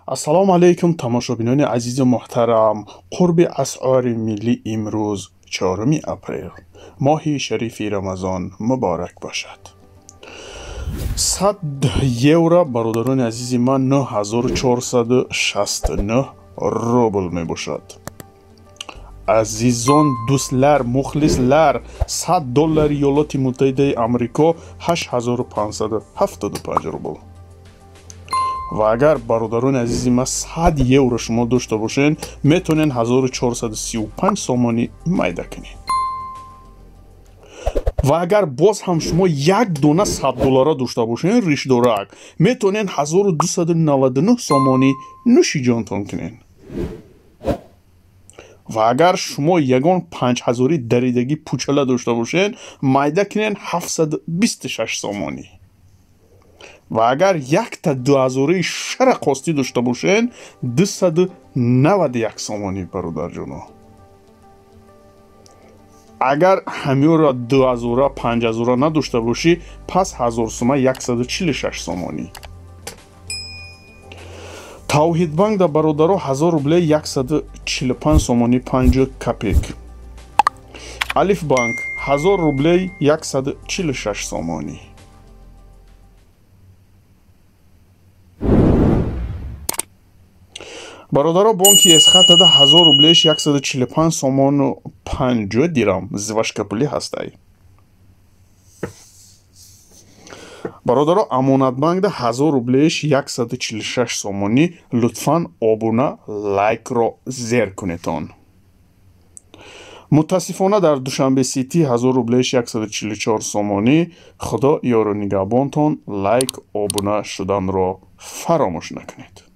Ассалому алайкум, тамошобинони азизу муҳтарам. Қурби асъори миллӣ имрӯз 4 апрел, моҳи шарифи Рамазон муборак бошад. 100 евро, бародарони азизи ман, 9469 рубл мебошад. Азизон, дӯстлар, мухлислар, 100 доллари Иёлоти Муттаҳидаи Амрико 8575 рубл. Ва агар, бародарони азизи ман, 100 евро шумо дошта бошед, метавонед 1435 сомонӣ майда кунед. Ва агар боз ҳам шумо як дона 100 доллара дошта бошед, ришдорак, метавонед 1299 сомонӣ нӯши ҷонтон кунед. Ва агар шумо ягон 5000 даридагӣ пучала дошта бошед, майда кунед 726 сомонӣ. Ва агар якта 2000-и шара қостӣ дошта бошед, 291 сомонӣ, бародарҷоно. Агар ҳамёра 2000, 5000 надошта бошӣ, пас 1000 сума 146 сомонӣ. Тавҳидбанк да, бародаро, 1000 рубле 145 сомонӣ 50 копек. Алифбанк 1000 рубле 146 сомонӣ. Бародаро, бонки Эсхатада 1000 рублеш 145 сомону 50 дирам зивашкапулӣ ҳастай. Бародаро, Амонатбанкда 1000 рублеш 146 сомонӣ. Лутфан обуна, лайкро зер кунетон. Мутаассифона, дар Душанбе Сити 1000 рублеш 144 сомонӣ. Худо ёру нигаҳбонтон, лайк, обуна шуданро фаромӯш накунед.